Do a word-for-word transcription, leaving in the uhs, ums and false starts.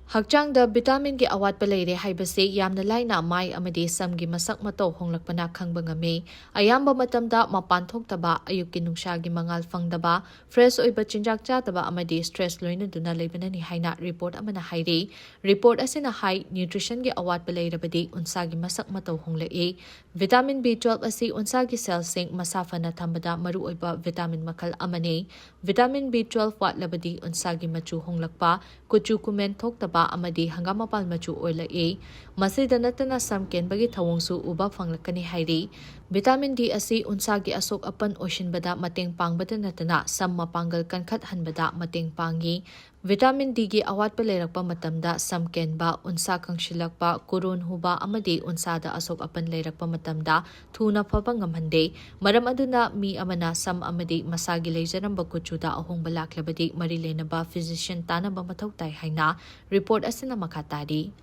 ꯍꯛꯆꯥꯡꯗ ꯚꯤꯇꯥꯃꯤꯟꯒꯤ ꯑꯋꯥꯠꯄ ꯂꯩꯔꯦ ꯍꯥꯏꯕꯁꯤ ꯌꯥꯝꯅ ꯂꯥꯏꯅ ꯃꯥꯏ ꯑꯃꯗꯤ ꯁꯝꯒꯤ ꯃꯁꯛ ꯃꯇꯧ ꯍꯣꯡꯂꯛꯄꯅ ꯈꯪꯕ ꯉꯝꯃꯤ꯫ ꯑꯌꯥꯝꯕ ꯃꯇꯝꯗ ꯃꯄꯥꯟ ꯊꯣꯛꯇꯕ, ꯑꯌꯨꯛꯀꯤ ꯅꯨꯡꯁꯥꯒꯤ ꯃꯉꯥꯜ ꯐꯪꯗꯕ, ꯐ꯭ꯔꯦꯁ ꯑꯣꯏꯕ ꯆꯤꯟꯖꯥꯛ ꯆꯥꯗꯕ ꯑꯃꯗꯤ ꯁ꯭ꯇ꯭ꯔꯦꯁ ꯂꯣꯏꯅꯗꯨꯅ ꯂꯩꯕꯅꯅꯤ ꯍꯥꯏꯅ ꯔꯤꯄꯣꯔꯠ ꯑꯃꯅ ꯍꯥꯏꯔꯤ꯫ ꯔꯤꯄꯣꯔꯠ ꯑꯁꯤꯅ ꯍꯥꯏ, ꯅ꯭ꯌꯨꯇ꯭ꯔꯤꯁꯟꯒꯤ ꯑꯋꯥꯠꯄ ꯂꯩꯔꯕꯗꯤ ꯎꯟꯁꯥꯒꯤ ꯃꯁꯛ ꯃꯇꯧ ꯍꯣꯡꯂꯛꯏ꯫ ꯚꯤꯇꯥꯃꯤꯟ ꯕꯤ ꯇ꯭ꯋꯦꯜꯐ ꯑꯁꯤ ꯎꯟꯁꯥꯒꯤ ꯁꯦꯜꯁꯤꯡ ꯃꯁꯥ ꯐꯅ ꯊꯝꯕꯗ ꯃꯔꯨꯑꯣꯏꯕ ꯚꯤꯇꯥꯃꯤꯟ ꯃꯈꯜ ꯑꯃꯅꯤ꯫ ꯚꯤꯇꯥꯃꯤꯟ ꯕꯤ ꯇ꯭ꯋꯦꯜꯐ ꯋꯥꯠꯂꯕꯗꯤ ꯎꯟꯁꯥꯒꯤ ꯃꯆꯨ ꯍꯣꯡꯂꯛꯄ, ꯀꯨꯆꯨ ꯀꯨꯃꯦꯟ ꯊꯣꯛꯇꯕ ꯑꯃꯗꯤ ꯍꯪꯒꯥꯝ ꯃꯄꯥꯜ ꯃꯆꯨ ꯑꯣꯏꯂꯛꯏ꯫ ꯃꯁꯤꯗ ꯅꯠꯇꯅ ꯁꯝ ꯀꯦꯟꯕꯒꯤ ꯊꯧꯑꯣꯡꯁꯨ ꯎꯕ ꯐꯪꯂꯛꯀꯅꯤ ꯍꯥꯏꯔꯤ꯫ ꯚꯤꯇꯥꯃꯤꯟ ꯗꯤ ꯑꯁꯤ ꯎꯟꯁꯥꯒꯤ ꯑꯁꯣꯛ ꯑꯄꯟ ꯑꯣꯏꯁꯤꯟꯕꯗ ꯃꯇꯦꯡ ꯄꯥꯡꯕꯗ ꯅꯠꯇꯅ ꯁꯝ ꯃꯄꯥꯡꯒꯜ ꯀꯟꯈꯠꯍꯟꯕꯗ ꯃꯇꯦꯡ ꯄꯥꯡꯏ꯫ ꯚꯤꯇꯥꯃꯤꯟ ꯗꯤꯒꯤ ꯑꯋꯥꯠꯄ ꯂꯩꯔꯛꯄ ꯃꯇꯝꯗ ꯁꯝ ꯀꯦꯟꯕ, ꯎꯟꯁꯥ ꯀꯪꯁꯤꯜꯂꯛꯄ, ꯀꯨꯔꯣꯟ ꯍꯨꯕ ꯑꯃꯗꯤ ꯎꯟꯁꯥꯗ ꯑꯁꯣꯛ ꯑꯄꯟ ꯂꯩꯔꯛꯄ ꯃꯇꯝꯗ ꯊꯨꯅ ꯐꯕ ꯉꯝꯍꯟꯗꯦ꯫ ꯃꯔꯝ ꯑꯗꯨꯅ ꯃꯤ ꯑꯃꯅ ꯁꯝ ꯑꯃꯗꯤ ꯃꯁꯥꯒꯤ ꯂꯩꯖꯔꯝꯕ ꯀꯨꯆꯨꯗ ꯑꯍꯣꯡꯕ ꯂꯥꯛꯂꯕꯗꯤ ꯃꯔꯤ ꯂꯩꯅꯕ ꯐꯤꯖꯤꯁꯤꯌꯟ ꯇꯥꯟꯅꯕ ꯃꯊꯧ ꯇꯥꯏ ꯍꯥꯏꯅ ꯔꯤꯄꯣꯔꯠ ꯑꯁꯤꯅ ꯃꯈꯥ ꯇꯥꯔꯤ꯫